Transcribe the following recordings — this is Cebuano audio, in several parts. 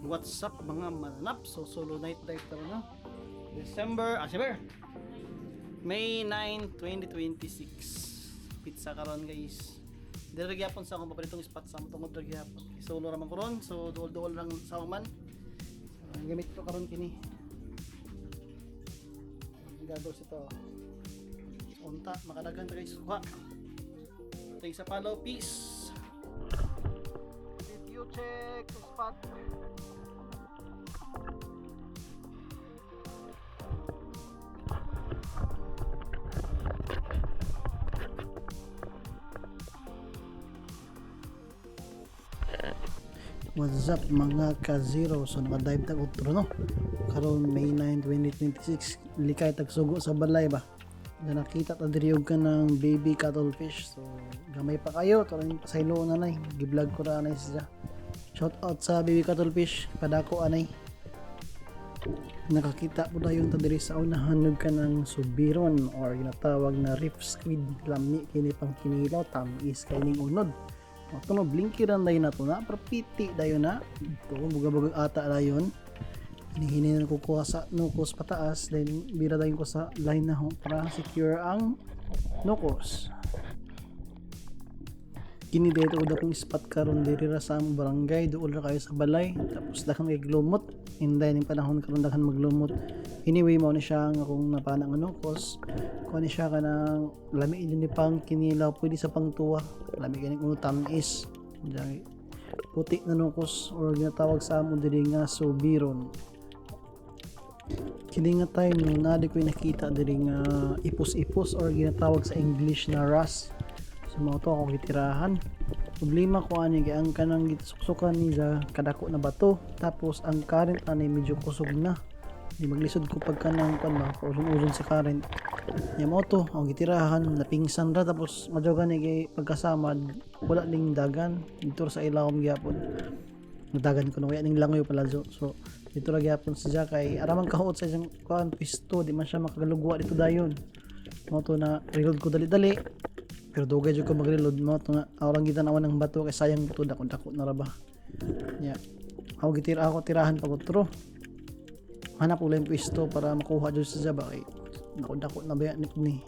What's up, mga mananap? So solo night dive tayo, no? December, ah, siyempre, May 9, 2026. Pizza karon, guys. Dire gyapon sa akong paboritong spot sa among tungod ra gyapon. Kay solo ra man ko ron, so duol-duol lang sa man. So, ang gamit ko karon kini. Ang goggles ito. Unta makadagan ta, guys, kuha. Thanks sa follow. Peace. Video check sa spot. What's up, mga ka-zero? So naka-dive tag utro, no? Karon May 9, 2026. Likay tag sugo sa balay ba. Na nakita ta diri og kanang baby cuttlefish. So gamay pa kayo, turing pasaylo na nay. Gi-vlog ko ra anay siya. Shout out sa baby cuttlefish, padako anay. Nakakita po dayon ta diri sa unahan og kanang subiron or ginatawag na reef squid. Lami kini pang kinilaw, tamis kay ning unod. Ito no, blinky ran dayon na to na, pero piti dayon na. Ito, buga-buga ata dayon. Hinihini na kukuha sa nukos pataas, then bira dayon ko sa line na ho para secure ang nukos. Kini dito ko akong spot karon, diri ra sa among barangay, duol ra kayo sa balay, tapos daghan kay glumot. Inday ning panahon karon, daghan maglumot. Anyway, mao ni siya ang akong napana nga nukos. Kuha ni siya kanang lami din ni pang kinilaw, pwede sa pangtuwa. Lami kini kuno, tamis. Diyan, puti na nukos or ginatawag sa amo diri nga subiron. Kini nga time no, naa di ko nakita diri nga ipos-ipos or ginatawag sa English na wrasse. So mao to akong gitirahan. Problema ko ani kay ang kanang gitusuksukan ni sa kadako na bato, tapos ang current ani medyo kusog na. Di maglisod ko pag kanang kan ba, uzon-uzon sa current. Nya mao to ang gitirahan, napingsan ra, tapos madyo gani kay pagkasamad wala ning dagan dito sa ilawom gyapon. Nadagan ko no kaya ning langoy palazo. So dito ra gyapon siya kay araman kahuot sa isang kuan pisto, di man siya makagalugwa dito dayon. Mao to na reload ko dali-dali. Pero dugay jud ko mag-reload, mo to nga awrang gitan-awan ng bato kay sayang to, dako-dako na ra ba. Nya. Ako gitira, ako tirahan pag otro. Hanap ulit yung pwesto para makuha jud siya ba kay dako-dako na ba ni.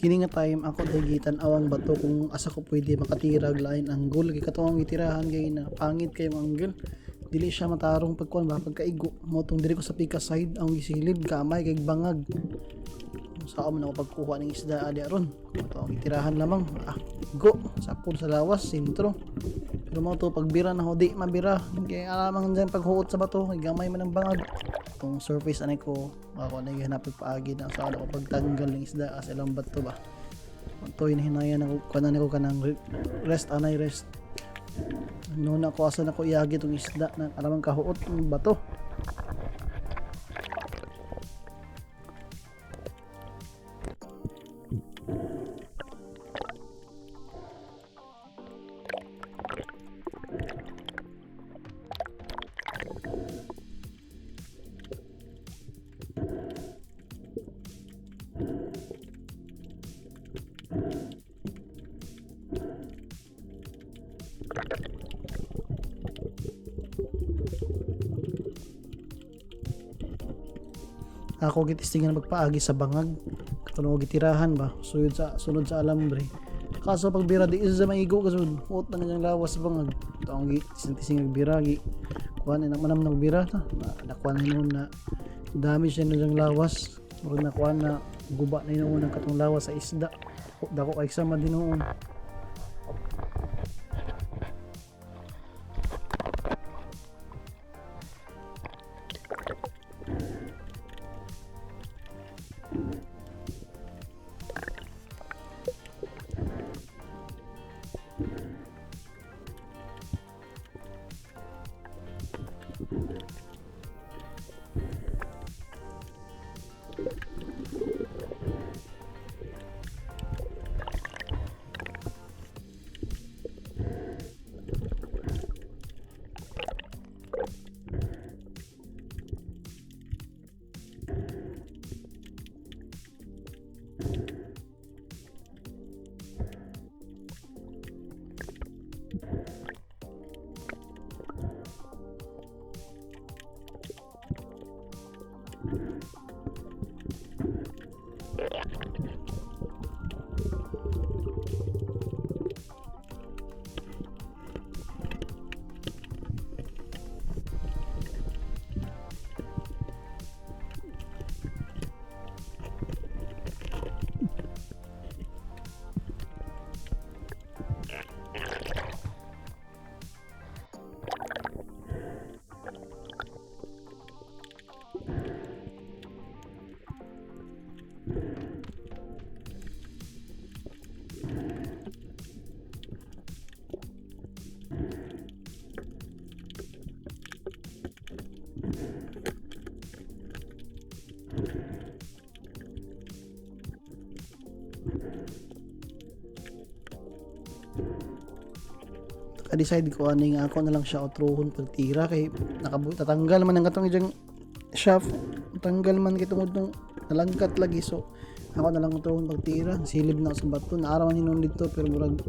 Kini nga time ako dagitan awang bato kung asa ko pwede makatira og lain angle kay katong gitirahan kay na pangit kay angle, dili siya matarong pagkuan ba, pagkaigo. Mo tong diri ko sa pika side ang gisilid, gamay kay bangag. Sa man ako pagkuha ng isda adi aron ato ang gitirahan lamang, ah, go sapol sa lawas sentro. Pero mo to pagbira na ho, di mabira kay alamang dyan paghuot sa bato kay gamay man ang bangag. Itong surface anay ko, ako na gihanap og paagi na sa ako pagtanggal ng isda sa ilang bato ba. Ito hinahinayan ako kanan ko kanang rest anay rest. No na ko asa na ko iagi itong isda na alamang kahuot ng bato. Ako gitistingan magpaagi sa bangag katong gitirahan ba, suyod sa sulod sa alambre. Kaso pagbira, di isa maigo kasud, huot na niyang lawas sa bangag. Ito ang gi tising bira, gi kuan na manam nagbira ta, nakuan na noon na damage na niyang lawas. Murag nakuha na guba na hinuon ang katong lawas sa isda. Dako kay sama dinuon. Ka-decide ko ani nga ako na lang siya otruhon pagtira kay tatanggal man ang katong ijang shaft, tanggal man kay tungod nung nalangkat lagi, so ako na lang otruhon pagtira. Silib na ako sa bato, naara man hinuon dito pero murag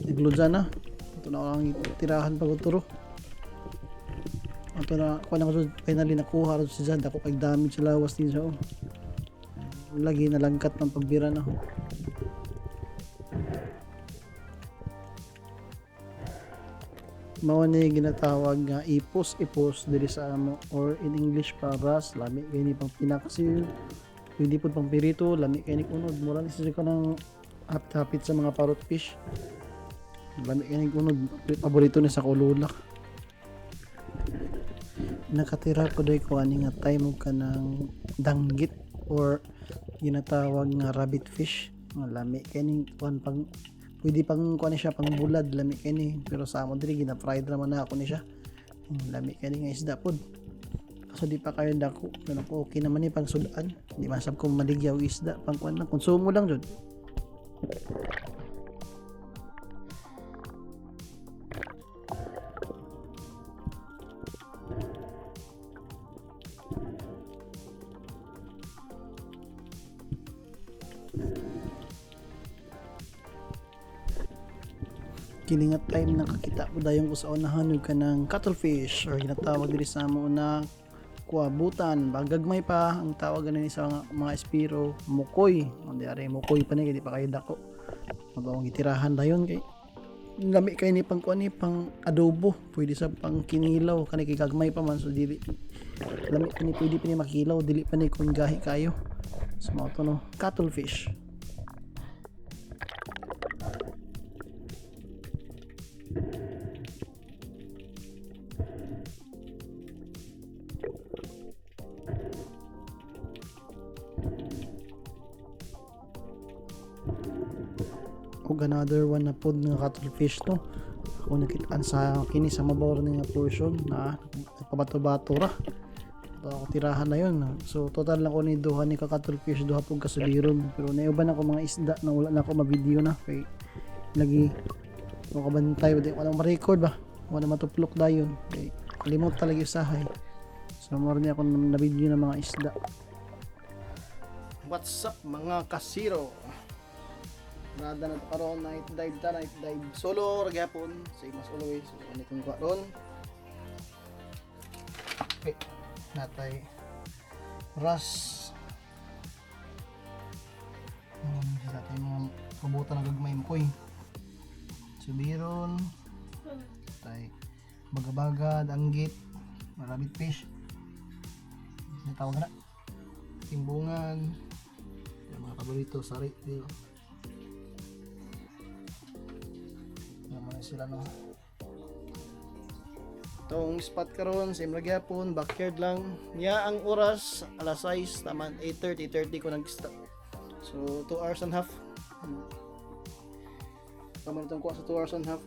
nagluja na. Ito na ako ang tirahan pag utro. Ato na kuha na ko, finally nakuha ra si Zad. Ako kay damage sa lawas din siya, oh. Lagi nalangkat ng pagbira na. Mao ni ginatawag nga ipos-ipos diri sa amo or in English pa ras. Lami kay ni pang pinaksiw, pwede pud pang pirito, lami kay ni unod. Mura ni siya kanang hapit-hapit sa mga parrot fish. Lami kay ni unod, paborito ni sa kululak. Nakatira ko day ko ani nga time og kanang danggit or ginatawag nga rabbit fish. Nga lami kay ni kuan, pang pwede pang kuan ni siya, pang bulad, lami kay ni. Pero sa amo diri gina-fried ra man ako ni siya. Lami kay ni nga isda pod. Kaso di pa kayo dako, pero ko okay naman ni pang sudan. Di masab ko maligyaw isda, pang kuan lang, konsumo lang jud. Kini nga time nakakita po dayon ko sa unahan og kanang cuttlefish or ginatawag diri sa amo na kuwabutan. Bagagmay pa ang tawag ani sa mga espiro, mukoy. Di ari mukoy pa ni kay di pa kayo dako. Mabawang gitirahan dayon kay lami kay ni pang kuan ni pang adobo, pwede sa pang kinilaw kani kay gagmay pa man, so dili lami pa ni, pwede pa ni makilaw, dili pa ni kun gahi kayo. So mao to no, cuttlefish. Ug another one na pod nga cuttlefish to. Ako nakitaan sa kini sa mabaw ni nga portion na nagpabato-bato ra. Ito ako tirahan na yun. So total lang ko ni duha ni ka cuttlefish, duha pug kasuliron. Pero naiuban ako mga isda na wala na ako ma-video na kay lagi ako kabantay ba, di wala ma-record ba. Wala matuplok dayon kay kalimot talaga usahay. So more ni ako na video ng mga isda. What's up mga kasiro? Nada na karon, night dive ta, night dive solo ra gyapon, same as always. So ano itong karon? Okay, natay ras. Natay mga kabutan na gagmay mo koy. Subiron, tay bagabaga, danggit, rabbit fish. Ano tawag na? Timbungan. Yung mga paborito, sari dito. Naman na sila, no. Itong spot karon same ra gyapon, backyard lang. Nya ang oras alas 6, taman 8:30, 30 ko nag-start. So 2 hours and a half. Tama na itong kuha sa 2 hours and a half.